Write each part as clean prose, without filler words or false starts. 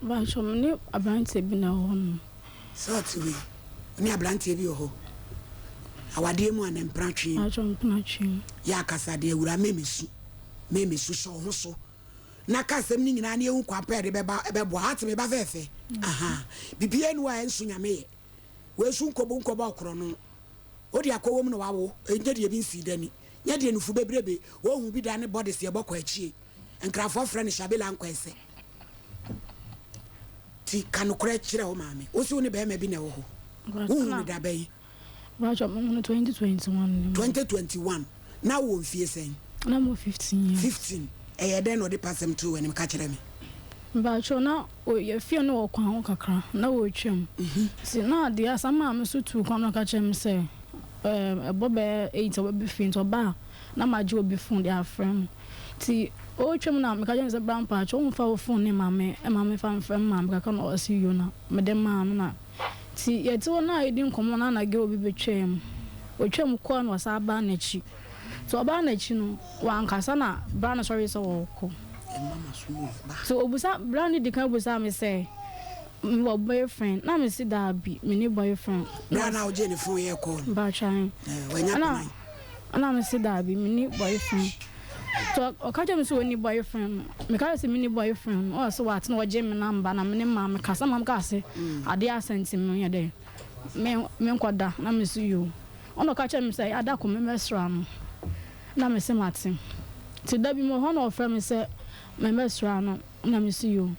Mpakyɛw, me ne aberanteɛ bi na ɛwɔ hɔ nom. Sɛ ɔte wei, wo ne aberanteɛ bi wɔ hɔ. Awadeɛ mu anaa mpena twe mu? Mpakyɛw, mpena twe mu. Yɛ akasa deɛ awura memesu, memesu, hyɛ wo ho so na ka asɛm no nyinaa na yɛhu kwan pa yɛde bɛba ɛbɛboa. Ate me ba fɛɛfɛ? Aha. Biribiara ni hɔ a ɛnso Nyame yɛ. Wei nso nkɔbu nkɔbɔ ɔkorɔno. Wode akɔwɔ mu na wawo, ɛnyɛ deɛ bi nsii da ni. Nyɛ deɛ nufu bebrebe, wɔnhu bi da ne bɔdes yɛbɔ kɔ akyie. Nkrafoɔ frɛ no Shabila Nkwɛnsɛ. Ti ka nokorɛ kyerɛ wo maame. Wo se wo ne bɛrima bi na ɛwɔ hɔ. Wohu no da bɛn? Mpakyɛ mehu no 2021 no mu. 2021. Na wowɔ mfie sɛn? Na mewɔ 15 years. 15. Ɛyɛ dɛn na ɔde pasɛm too w'anim? Ka kyerɛ me. Mpakyɛ na yɛ fie no wɔ kwan ho kakra na wɔretwam. Nti na adeɛ asa maame so tuu kwan na ɔka kyerɛ me sɛ ɛbɔ bɛyɛ 8 ɔbɛba fie nti ɔba a na magye obi phone de afrɛ no. Nti ɔretwam na meka kyerɛ no sɛ bra mpakyɛ womfa wo phone no mma me ma memfa mfrɛ me maame kakra na ɔse yo na mede maa no na nti yɛte hɔ na yɛdi nkɔmmɔ na na girl bi bɛtwaam. Ɔtwaam kɔɔ na ɔsan baa n'akyi. Nti ɔbaa n'akyi no wankasa na bra no sɔree sɛ ɔrekɔ. Nti ɔbusa bra no di kan busaa me sɛ mewɔ boyfriend na mese daabi menni boyfriend. Bra no a wogyee ne phone yɛɛ call no. Mpakyɛ ahe. Wanya penan. Ɛna me se daabi menni boyfriend. Nti ɔka kyerɛ me sɛ ɔnni boyfriend no, meka kyerɛ sɛ menni boyfriend no, ɔse wate na ɔgye me number na me ne maame kasa, maame kaa se adeɛ asa nti menyɛ dɛn menkɔ da, na me se yoo. Ɛna ɔka kyerɛ me sɛ ada ko memmɛsra no, na me se mate. Nti da bi mewɔ hɔ na ɔfrɛ me sɛ memmɛsra no, na me se yoo.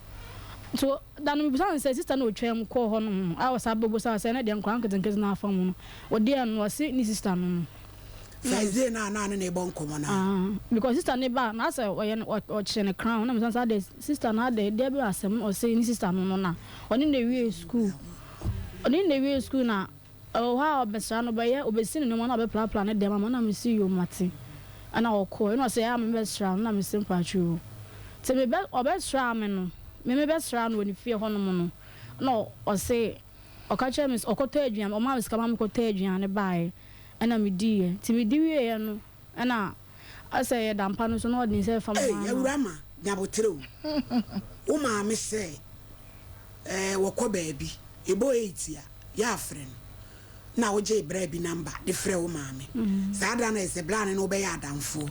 Nti da no mebisa no sɛ sister no a ɔtwaam kɔɔ hɔ nom no a ɔsan bɛbusaa sɛ ɛnɛ deɛ nkwadaa nketenkete no afa mu no, ɔdeɛn no, ɔse ne sister no no. First day no a na ne ne bɔ nkɔmmɔ no a. Ah, because sister no ba a, na asɛ ɔyɛ no, ɔkyerɛ no crown, na mebisa no sɛ adɛn, sister no adɛn, deɛ bɛn asɛm, na ɔse ne sister no no na ɔne no awie school, ɔne no awie school na Ɛwɔ hɔ a ɔbɛsra no, ɔbɛyɛ, ɔbɛsi ne nneɛma na ɔbɛprapra ne dɛm ama na mese yoo mate. Ɛna ɔkɔɔ, ɛna ɔsɛ ɛyɛ a mebɛsra no na mese mpakyɛ oo. Nti mebɛ, ɔbɛsraa me no, me mebɛsraa no wɔ ne fie hɔ nom no, ɛna ɔse, ɔka kyerɛɛ me sɛ ɔkɔtɔ aduane, ɔmaa me sika ma mekɔtɔɔ aduane baeɛ, ɛna mediiɛ. Nti medi wieeɛ no, ɛna asɛ yɛda mpa no so na ɔde ne nsa refa me Ei, ho ama. Awura ma, nyaboterɛ o. Wo maame sɛ ɛɛ wɔkɔ baabi, ɛbɔ eight a, yɛ afrɛ no na wogyee bra bi number de frɛ wo maame. Saa da no ɛsɛ bra no ne wo bɛyɛ adamfoɔ.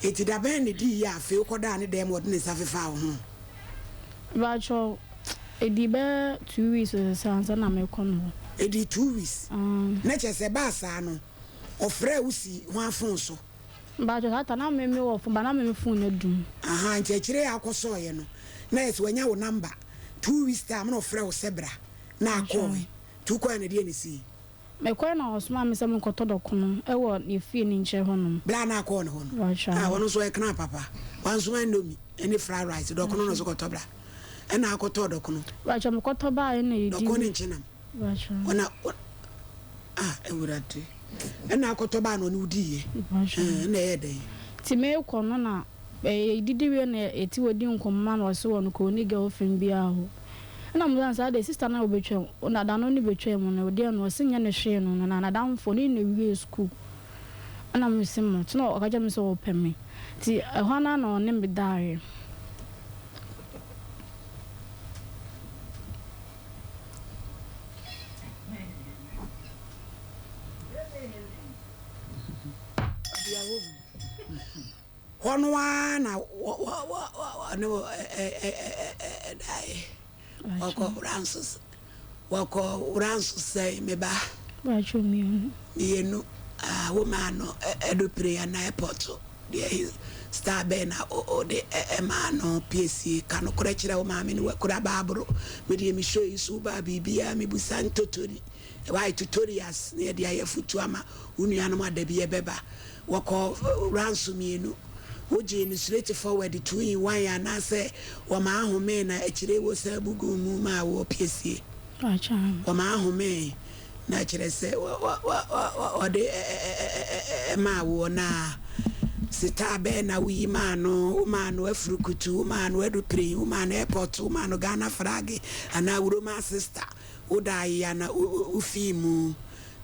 Enti da bɛn na ɛdii yie a afei wokɔdaa ne dan mu a ɔde ne nsa fefaa wo ho? Mpakyɛw, ɛdii bɛyɛ 2 weeks sɛ ansa na merekɔ no hɔ. Ɛdii 2 weeks? Na kyerɛ sɛ ɛbaa saa no ɔfrɛɛ wo sii hwan phone so? Mpakyɛw, saa ta na me mewɔ phone but na me me phone no adum. Ahaa, nti akyire a wokɔsɔeɛ no na ɛsɛ wanya wo number, 2 weeks time na ɔfrɛ wo sɛ bra. Na akɔɔɛ. Nti wokɔɔɛ no deɛ na esii? Mekɔɔɛ na ɔsomaa me sɛ menkɔtɔ dɔkono wɔ ne fie no nkyɛn hɔ nom. Berɛ a na akɔɔ ne hɔ no? Ah, ɔno nso ɔyɛ kra papa. Wansoma indomie ne fried rice, dɔkono na ɔse kɔtɔ bra. Ɛna akɔtɔɔ dɔkono. Mpakyɛ mekɔtɔ baeɛ na yɛdi. Dɔkono ne nkyenam. Mpakyɛ. Ɔna, ah, Awurade. Ɛna akɔtɔ baa na ɔne wo diiɛ. Mpakyɛ. Ɛna ɛyɛɛ dɛn? Nti meekɔ no na yɛdidi wie na yɛte hɔ di nkɔmmɔ ma na ɔse ɔno koraa ɔnni girlfriend biara hɔ. Nna mobisa no sɛ adɛn sister no a obetwa mu na da no ne betwaa mu no deɛn no ɔse nyɛ no hwee no no na nadamfo ɔne no na ewie school ɛna mese mo nti na ɔka kyerɛ me sɛ ɔpɛ me nti ɛhɔ no ara na ɔne me daeɛ. Hɔ no ara na wɔne wo daeɛ. Wɔkɔ wura nso wɔkɔ wura nso sɛn me ba? Mmienu. Mmienu. Ah, wo maa no aeroplane anaa airport deɛ star bɛn na wode maa no piesie ka nokorɛ kyerɛ wo maame no wakura baaboro me deɛ me show yi so wobaa biribiara mebusa ntotori why tutorials na yɛde ayɛ afutuo ama wo nuanom a da bi yɛbɛba Wɔkɔɔ ranso mienu. Wogyee no straight forward two in one anaasɛ wɔmaa ahomee na akyire wosan bu guu mu maa wɔpiesie? Wɔmaa ahomee na kyerɛ sɛ wɔde maa woɔ na sitaa bɛn na woyi maa no? Womaa no afurukutu, womaa no aeroplane, womaa no airport, womaa no Ghana flag anaa wuroma sister? Wodaa ayea na wofii mu.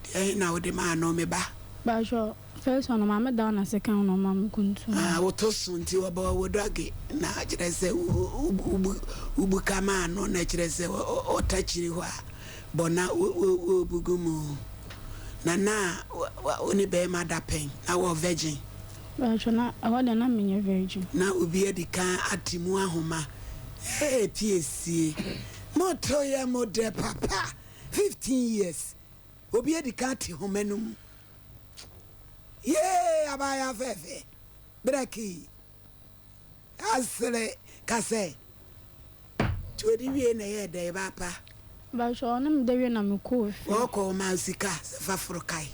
Deɛn na wode maa no me ba? Mpakyɛw, first one no maame daa na second one no ɔmaa me kuntu. Ah, woto so nti wɔbɔ wo dɔge na kyerɛ sɛ wobu ka maa no na kyerɛ sɛ ɔta kyiri hɔ a bɔ na wobu gu mu. Na na wo ne bɛrima da pɛn na wɔ virgin. Mpakyɛw, na ɛhɔ deɛ na menyɛ virgin. Na obi adi kan ate mu ahoma. Ee piesie, moto yɛ mo dɛ papa, 15 years. Obi adi kan ate homa no mu. Yee, abaayewa fɛɛfɛ, brɛkee, asere, ka sɛ, Nti odi wiei na ɛyɛɛ dɛn, ba pa? Mpakyɛ ɔne me da wie na me kɔɔ fie. Ɔkɔ ɔmaa wo sika sɛ fa foro kae?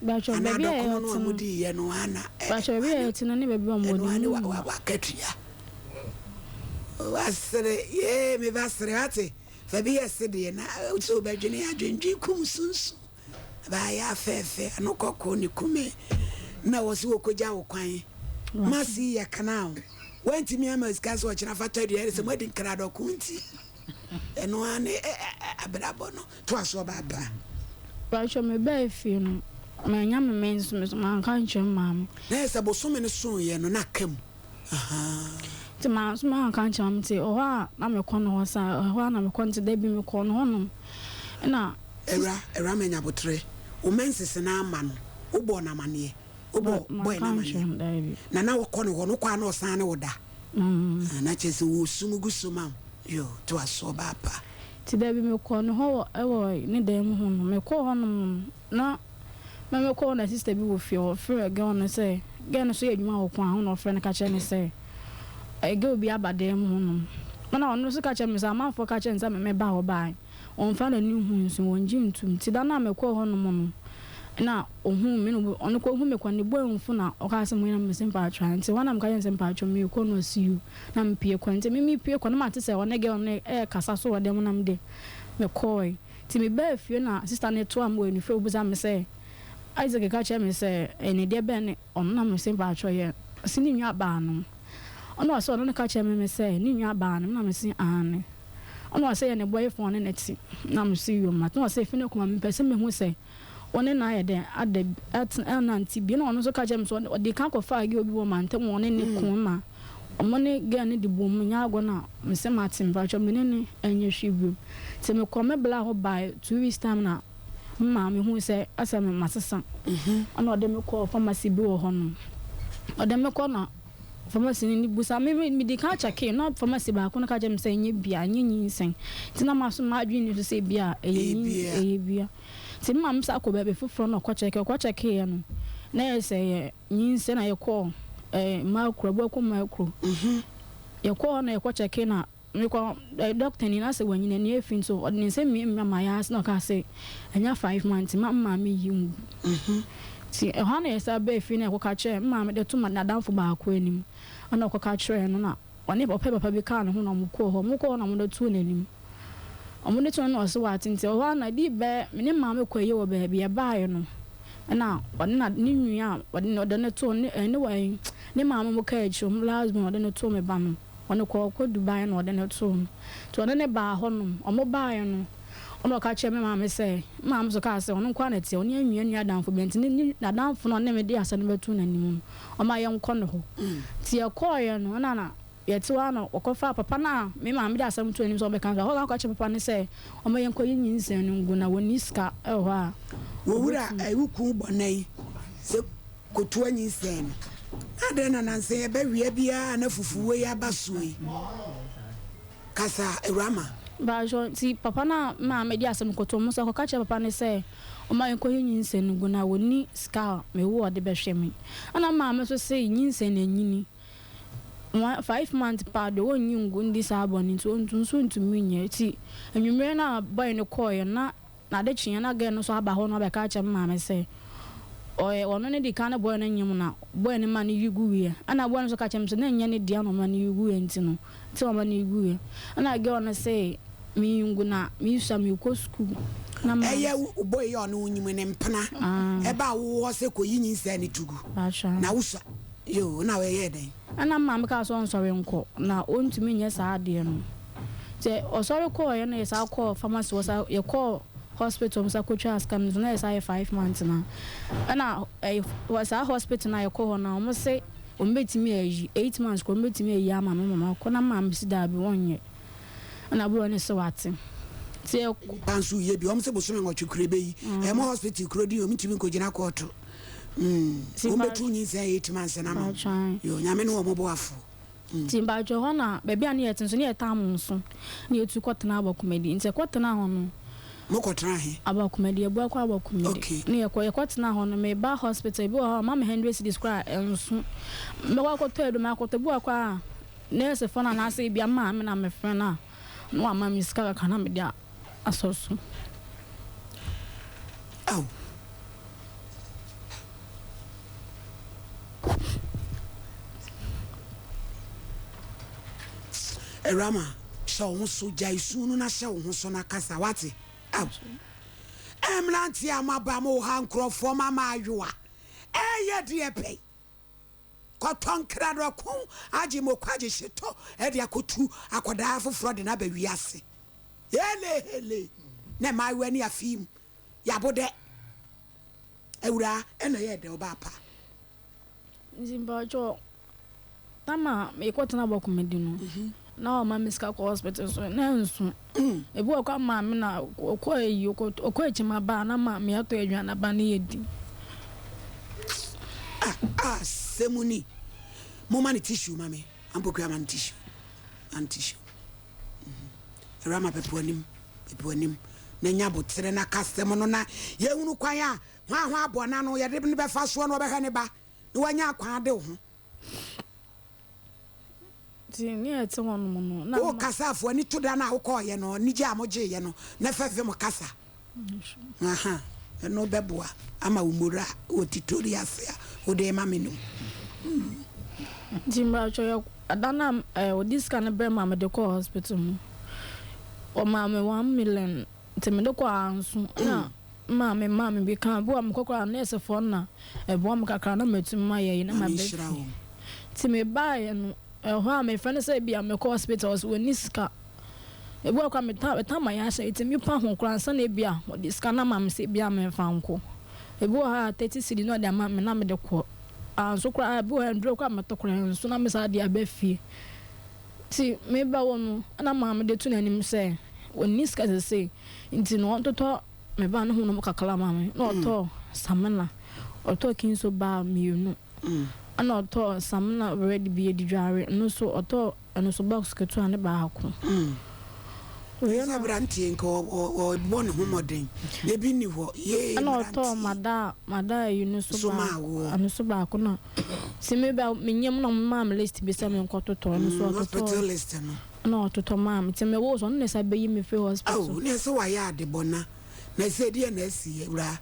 Mpakyɛ Anaa baabi a dɔkono yɛte no a no. modiiɛ no ara na Mpakyɛ baabi a yɛte no ne baabi a ɛno wɔde ara ne mu mma. w'akatua? Wasere, yee, me ba sere, wate? Fa bi yɛ sedeɛ na sɛ wobɛdwene adwendwen kum sunsum baayɛ afɛɛfɛ ano kɔkɔɔ ne kume na wɔ so wɔkɔgya wo kwan ma si yɛ kana o woantumi ama sika sɛ ɔkyena fa tɔ aduane sɛ moadi nkradɔko nti ɛno ara ne abrabɔ no toa so ɔbaa pa. Mpakyɛ me baa fie no mannya me mens me so manka ankyerɛ me maame. Na yɛ sɛ bosome no soeɛ no na aka mu. Nti manso manka ankyerɛ maame nti ɛhɔ a na mekɔ ne hɔ saa ɛhɔ a na mekɔ nti da bi mekɔɔ ne hɔ nom ɛna. Awura, awura manya aboterɛ, wo menses no amma no, wo bɔɔ no amaneɛ, wo bɔɔ boy no amaneɛ, na na wokɔ ne hɔ no, wokɔ a na ɔsan ne wo da, ah, na kyerɛ sɛ wɔ sum gu so ma wo, yoo, toa so ɔbaa pa. Nti da bi mekɔɔ ne hɔ wɔ ɛwɔ ne dan mu hɔ nom, mekɔɔ hɔ nom no na. Me me kɔɔ na sister bi wɔ fie hɔ ɔfrɛɛ girl no sɛ girl no so yɛ adwuma wɔ kwan ho na ɔfrɛ no ka kyerɛ no sɛ ɛ girl bi aba dan mu hɔ nom ɛna ɔno nso ka kyerɛ me sɛ amanfoɔ ka kyerɛ no sɛ me me ba hɔ bae ɔnfa n'ani nhu nso ɔngye ntum nti da no a me kɔɔ hɔ nom no ɛna ɔhuu me na ɔno kɔ hu me kɔ ne bo amfu na ɔkaa sɛ mo nyina me se mpaatwɔ nti hɔ na me ka kyerɛ no sɛ mpaatwɔ me kɔ na ɔsi you na me pue kɔ nti me me pue kɔ na mate sɛ ɔne girl no ɛɛkasa so wɔ dan mu na me de me kɔɔe. Ntsi mebaa fie na sista no toaa me wɔ enufie obisaa me sɛ, Isaac ka kyerɛɛ me sɛ ne deɛ bɛn ne ɔno na mese mpakyɛw yɛ ɔse ne nua baa no ɔna ɔse ɔno no ka kyerɛɛ me me sɛ ne nua baa no na mese aane ɔna ɔse yɛ ne boyfriend ɔne no te na mese yoo mate na ɔse efi ne koma mepɛ sɛ mehu sɛ Ɔne no ayɛ dɛn ada bi atena anante bio? Ɛna ɔno nso ka kyerɛɛ me sɛ ɔde kan kɔfaa girl bi wɔ mantam hɔ, ɔne no ko ma ɔmo ne girl no de bom nyɛ agorɔ na mese mate mpakyɛw me ne no nyɛ hwee bio. Nti mekɔɔ me bla hɔ bae 2 weeks time na me maame hui sɛ asɛ me masesa ɛna ɔde me kɔɔ pharmacy bi wɔ hɔ nom. Ɔde me kɔ na pharmacy no bisa me me medi kan kyɛkee na pharmacy baako no ka kyerɛ me sɛ ɛnyɛ bia ɛnyɛ nyinsɛn nti na maso m'adwene ni so sɛ ebia ɛyɛ nyin ɛyɛ bia. Nti me maame san kɔɔ baabi foforɔ na ɔkɔ kyɛkee, ɔkɔ kyɛkeeɛ no na ɛyɛ sɛ ɛyɛ nyinsɛn na yɛkɔɔ ɛɛ Makuro, Abuako Makuro. Yɛkɔɔ hɔ na yɛkɔ kyɛkee na mekɔ ɛɛ dɔkta ni na sɛ wanyi n'ani afi nso ɔde ne nsa miamia m'ayɛ ase na ɔkaa sɛ anya 5 months ma me maame yi ngu. Nti ɛhɔ na yɛsan baa fie na yɛkɔka kyerɛɛ me maame de to n'adamfo baako anim ɛna ɔkɔka kyerɛɛ no na ɔne ɔpɛ papa bi kaa ne ho na wɔkɔɔ hɔ. Wɔkɔɔ hɔ na wɔde too n'anim. Wɔde too no na ɔse wate nti ɛhɔ ara na ɛdii bɛyɛ me ne maame kɔɔ ayie wɔ baabi yɛbaeɛ no ɛna ɔne na ne nua a ɔde no ɔde no too ne ɛne wɔ ne maame mo kaa akyire wɔn last born ɔde no too me ba no ɔne kɔɔ kɔ Dubai na ɔde no too no nti ɔne no baa hɔnom wɔn baeɛ no ɛna ɔka kyerɛɛ me maame sɛ me maame nso kaa sɛ ɔno nko ara na ɛteɛ ɔne anwia nni adamfo biara nti ne ne n'adamfo no a ɔne me de asɛm no bɛtoo n'anim no ɔma yɛnkɔ ne hɔ nti yɛkɔeɛ no ɛna na yɛte hɔ ara na ɔkɔfaa papa no a me maame de asɛm too n'anim sɛ ɔbɛka no ɔkɔ kyerɛɛ papa no sɛ ɔma yɛnkɔyi nyinsɛn no ngu na wɔnni sika wɔ hɔ a Wo wura ɔbɛtumi. Wo kun bɔ nna yi sɛ kotoa nyinsɛn no na adɛn na nansa yi ɛbɛ wia biara na fufuo yi aba soɔ yi kasa awurama. Mpakyɛw, nti papa no a me maame de asɛm no kɔtoo mu sɛ ɔkɔka kyerɛ papa no sɛ ɔma yɛnkɔyi nyinsɛn no ngu na wɔnni sika a mewo a ɔde bɛhwɛ me. Ɛna me maame nso se nyinsɛn no anyini one 5 months paa deɛ ɔnnyi ngu ndi saa bɔne nti ɔntu nso ntumi nyɛ nti anwummerɛ no a boy no kɔeɛ no na n'ade kyeeɛ na girl no nso aba hɔ na ɔbɛka akyerɛ me maame sɛ ɔyɛ ɔno ne di kan ne boy no nyem na boy no ma no yi guiɛ ɛna boy no nso ka kyerɛ me sɛ na ɛnyɛ ne dea na ɔma no yi guiɛ nti no nti ɔma no yi guiɛ ɛna girl no se meyi ngu na mesua mekɔ school na ma Ɛyɛ wo boy yi a ɔne wo nyem ne mpena ɛba wo hɔ sɛ kɔyi nyinsɛn no to gu na wosua. Yoo, na ɔyɛɛ dɛn? Ɛnna me maame kaa sɛ ɔnsɔre nkɔ, na ɔntumi nyɛ saa adeɛ no. Nti ɔsɔre kɔeɛ na yɛsan kɔɔ pharmacy hɔ, san yɛkɔɔ hospital ɔmo san kɔtwaa scan no nso na ɛsan ayɛ 5 months na ɛna ɛyɛ wɔ saa hospital no a yɛkɔ hɔ no a ɔmo se ɔmo bɛtumi ayi 8 months kɔ, ɔmo bɛtumi ayi ama me ma makɔ, na maame si daabi, wɔnyɛ. Ɛna aburo ne sɛ wate nti ɛkɔ. Nipa nso yɛ bi ɔmo sɛ bosome 8 kuro bɛyi ɛmo hospital kuro di ɔmo ntumi nkɔgyina kɔɔto wɔn bɛtu nyinsɛn 8 months na ma yo Nyame ne wɔn bɔ afo. Nti mpatsɔ hɔ na baabi a ne yɛte nso ne yɛtam nso ne yɛtu kɔtena Abɔkomadi, nti ɛkɔtena hɔ no. Mokɔtena he? Abɔkomadi, Abuakɔ Abɔkomadi. Ne yɛkɔ yɛkɔtena hɔ no, meba hospital, ebi wɔ hɔ a ɔma me 100 cedis koraa ɛnso mɛkɔ akɔtɔ aduro makɔtɔ. Ebi wɔ hɔ koraa a nɛɛsefoɔ no anaasɛ ebi ama me na mefrɛ no a na wama me sika kakra na mede asɔ so. Aw. Awurama, hyɛ wo ho so, gyae su no na hyɛ wo ho so na kasa, wate? Aw. Mmeranteɛ a moaba mo ha nkurɔfoɔ ma maayewa ɛyɛ deɛ pɛi. Kɔtɔ nkradɔko agye moko agye hyetɔ de akɔtu akɔdaa foforɔ de no aba wiase. Hele hele na mmaayewa ni afei mu yabo dɛ. Awuraa ɛna ɛyɛ dɛ ɔbaa pa. Nti mpatsɔ tam a mekɔtena Bɔkomadi no na ɔma me sika kɔ hospital so na nso ebi wɔ kɔ maame na ɔkɔ ayi ɔkɔ akyima ba na maame atɔ aduane aba ne yɛ di. Ah ah sɛmu ni mo ma ne tissue ma me ampokua ma ne tissue ma ne tissue. Awurama pepe w'anim, pepe w'anim, na nya aboterɛ na ka asɛm no na yɛhunu kwan a hwanhwan abɔ n'ano yɛde no bɛfa soɔ na ɔbɛhwɛ ne ba na wanya akwan ade wo ho. Nti ne yɛte hɔnom no na. Wo kasa fo ani to da no a wokɔɔyɛ no anigye a mogyeeɛ no na fa vim kasa. Aha, ɛno bɛboa ama wo mmora wɔ titori ase a wode rema me no mu. Nti mpakyɛw yɛ da no a wɔde sika no brɛ me a mede kɔɔ hospital no, wɔmaa me 1 million nti mede kɔɔ anso na maame maa me bi ka bi wɔ mekɔ koraa nɛɛsefoɔ no na ɛboa me kakra na matumi mayɛ yi na Nyame maba nhyira fie. wo. Nti mebaeɛ no ɛhɔ a mefrɛ no sɛ ebia mekɔ hospital ɔse wɔnni sika. Ebi wɔ hɔ koraa meta meta ma yɛahyɛ nti mepa ho koraa ansa na ebia wɔde sika no ama me sɛ ebia memfa nkɔ. Ebi wɔ hɔ a 30 cedi na ɔde ama me na mede kɔ. Anso koraa ebi wɔ hɔ a nduro koraa metɔ koraa nso na mesan de aba fie. Nti meba hɔ no ɛna maame de to n'anim sɛ ɔnni sika sesei nti no ɔntotɔ me ba no ho nom kakra ma me na ɔtɔɔ samina, ɔtɔɔ kinso bar mmienu, ɛna ɔtɔɔ samina red bi yɛde dware, ɛno nso ɔtɔɔ ɛno nso box ketewa ne baako. Wei Sɛ na aberanteɛ nka ɔbɔ ne ho mmɔden ebi nni hɔ yee ɛna ɔtɔɔ mmeranteɛ mada mada ayi no so so maa baako woɔ. Ɛno so baako na nti meba menyam na ɔmo maa me list bi sɛ menkɔtotɔ ɛno so Hospital ɔtotɔɔ list no. Ɛna ɔtotɔ maa me nti mewoo so ɔno na ɛsa bɛyi me firi hospital. Ao ne ɛsɛ wayɛ ade bɔna na ɛsɛ deɛ na asi awuraa.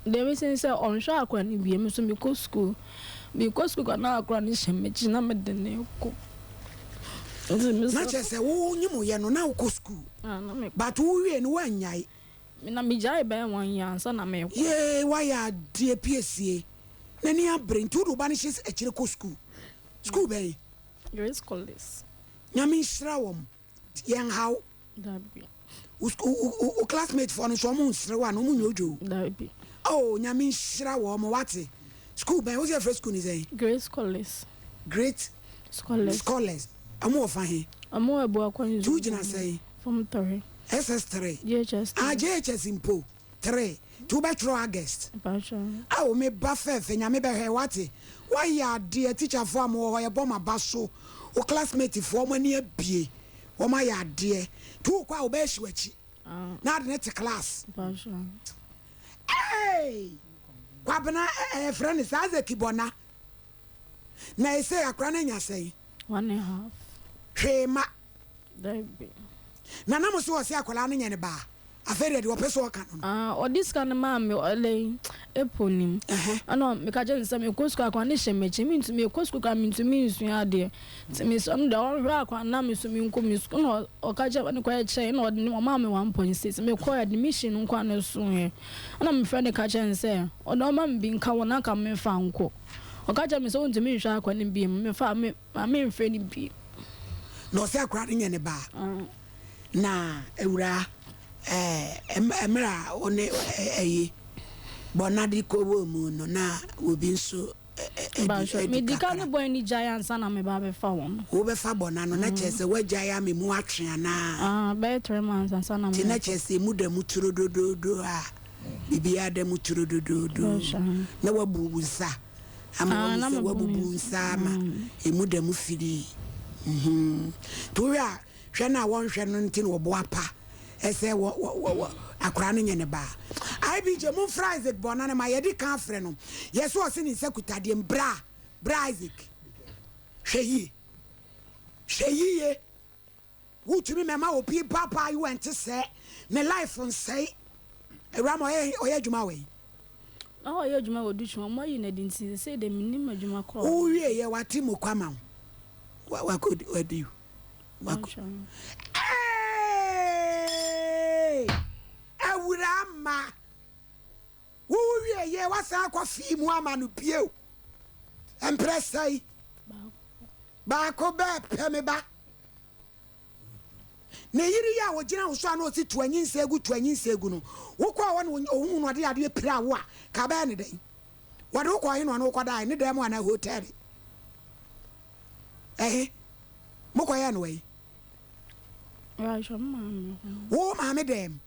Deɛ mesi ne sɛ ɔnhwɛ akora no bie, me nso mekɔ school, mekɔ school kora na akora no hyɛ m'akyi na mede ne kɔ nti Na mesɛ kyerɛ sɛ wo nyimuyɛ no na wokɔ school ah, na me but wowie no woannyae. Na megyae bɛyɛ one year ansa na mekɔ. Yee wayɛ adeɛ piesie n'ani abere nti wode wo ba no hyɛ akyire kɔ school school bɛn? Grace College. Nyame nhyira wɔm yɛn haw. Dabi. Wo classmate foɔ no nso ɔmo nsere wo a na ɔmo nyɛ odwo? Dabi. Oh, Nyame nhyira wɔ mo wate. School bɛn wo sɛ yɛfrɛ school ni sɛn? Grace College. Great Scholars. Scholars. Ɔmo wɔ fa he? Ɔmo wɔ Abuakwa. Nti wogyina sɛn? Form 3. SS3? JHS. Ah, JHS mpo 3 nti wobɛtwerɛ August. Mpakyɛw. Awo me ba fɛɛfɛ, Nyame bɛhwɛ wate. Woayɛ adeɛ, teacherfoɔ a mowɔ hɔ yɛbɔ mo aba so. Wo classmate foɔ ɔmo ani abie. Wɔn ayɛ adeɛ. Nti wokɔ a wobɛyɛ hye w'akyi. Ah. Na ade ne te class. Mpakyɛw. Hey! Kwabena ɛɛ frɛ ne saa Isaac Bɔna. Na ɛsɛ akora no anya sɛn? 1.5. Hwee ma. Dabi. Na nam so wɔ sɛ akwadaa no nyɛ ne baa. Afei deɛ ɔpɛ so ɔka no no. Ah, ɔde sika no maa me ɔlɛ April nim. Ɛna meka kyerɛ no sɛ mekɔ sukuu akora ne hyɛ m'akyi, mentumi mekɔ sukuu koraa mentumi nsua adeɛ. Nti mesɛ ɔno deɛ ɔnhwɛ akora na me so menkɔ me sukuu na ɔka kyerɛ ne kɔyɛ kyerɛ na ɔde ɔmaa me 1.6 mekɔɔ admission nko a na ɛsoeɛ. Ɛna mefrɛ no ka kyerɛ no sɛ ɔde ɔma me bi nka wɔ na anka memfa nkɔ. Ɔka kyerɛ me sɛ ɔntumi nhwɛ akora no bio mefa me ma memfrɛ no bio. Na ɔsɛ akora no nyɛ ne baa. Na awuraa. Ɛɛ, mmerɛ a wo ne ɛyi Bɔnade kɔwɔ mu no, na obi nso adi Mpakyɛ, adi medi ka ne kakra. bɔ ani gyae ansa na meba abɛfa wɔn. Wobɛfa Bɔna no, na kyerɛ sɛ woagyae ama emu atwe anaa? Ah, bɛyɛ 3 months ansa na Nti na mebɛfa. kyerɛ sɛ emu da mu turododoodo a, biribiara da mu turododoodo. Mpakyɛ. Na woabu wo nsa ama Ah, woahu na sɛ mebu me woabubu wo nsa. nsa ama emu da mu firii. Mhm. Nti wohwɛ a, hwɛ no a wɔnhwɛ no nti na wɔboa pa sɛ wɔ wɔ wɔ wɔ akwadaa no nyɛ ne ba. IBJ, momfrɛ Isaac Bɔna no ma yɛde kan afrɛ no. Yɛ so ɔse ne nsa kuta deɛ bra, bra Isaac. Hwɛ yie. Hwɛ yie. Wotumi mɛma obi ba ba yi wɛnte sɛ ne life nsɛe. Awura ma ɔyɛ ɔyɛ adwuma wɔ yi. Na ɔyɛ adwuma wɔ Dutch mu, ɔmo ayi no adi nti sesei deɛ mennim adwuma korɔ a ɔyɛ. Wowie yɛ wate mu kwa ma wo. Wa wakɔ wadi. Wakɔ. Mpakyɛ. Eeii! Awuraa mma. Wo wie yɛ wasan akɔ fii mu ama no bio. Mprɛ sɛe. Baako. Baako bɛɛ pɛ me ba. Ne yere yi a ɔgyina wo so a na ɔsi to anyinsɛn gu to anyinsɛn gu no, wokɔɔ hɔ na ɔhuu no ɔde adeɛ piraa wo a, ka bɛyɛ ne dɛn? Wɔde wo kɔɔ he na ɔne wo kɔdae? Ne dan mu anaa hotɛɛle? Ɛhe? Mokɔyɛɛ no wɔ he? Wo maame dan mu.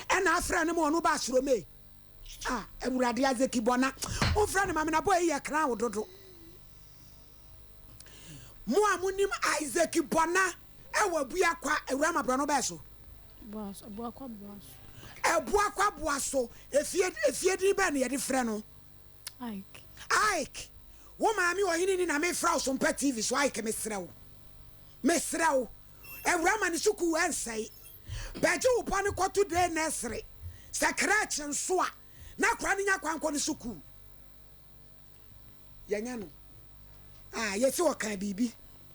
Ɛna afrɛ no ma ɔno ba Soromee. Ah, Awurade Azeki Bɔna, womfrɛ no ma me na bɔ yi yɛ kran wo dodo. Mo a monim Isaac Bɔna ɛwɔ Abuakwa, Awura ma borɔno bɛɛ so. Abuakwa Boaso. Abuakwa Boaso, efie efie din bɛn na yɛde frɛ no? Ike. Ike, wo maame ɔhene ni na mefrɛ wo Sompa TV so, Ike mesrɛ wo, mesrɛ wo, Awura ma ne sukuu ɛnsɛe. Bɛgye wo ba no kɔto day nursery, sɛ crèche nso a, na akwadaa no nya kwan kɔ ne sukuu. Yɛnyɛ no a yɛsi ɔka biribi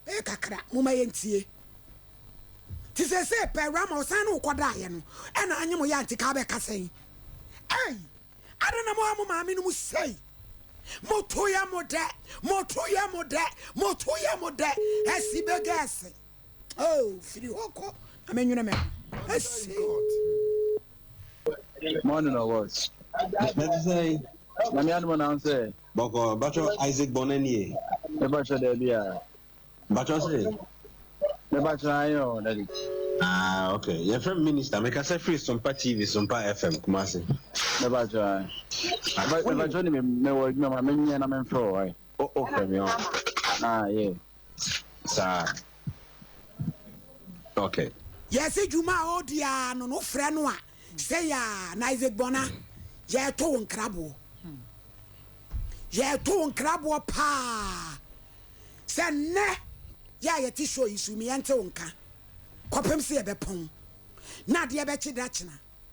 bɛyɛ kakra momma yɛntie. Nti seesei pɛ Rama ɔsan ne wo kɔdaeɛ no ɛna anye mo yɛ a nti ka bɛka sɛn? Ei! Adɛn na moha mo maame no mu sei? Moto yɛ mo dɛ, moto yɛ mo dɛ, moto yɛ mo dɛ, asi bɛgɛɛse. Oh, firi hɔ kɔ na menwene me ho. Asi. Morning or what? Nti sɛn? Nyame adom na sɛ. Bɔkɔ, bàtchɔ Isaac Bɔnɛ nie. Me bàtchɔ dɛbi a. Bàtchɔ se. Me bàtchɔ ayɛ o dadi. Ah, okay. Yɛfrɛ me minister. Mekasa firi Sompa TV, Sompa FM, Kumasi. Me bàtchɔ ayɛ. Me bàtchɔ ni me wɔ adwuma ma me nyɛ na me nfrɛ o ayɛ. O o frɛ me o. Ah, yeah. Saa. Okay. Yɛse dwuma a ɔredi ara no no wofrɛ no a sei a na Isaac Bona yɛreto wo nkraboɔ yɛreto wo nkraboɔ paa sɛ nnɛ yɛ a yɛte show yi so mi yɛnte wo nka kɔpem sɛ yɛbɛpɔn na adeɛ bɛkye da kyena.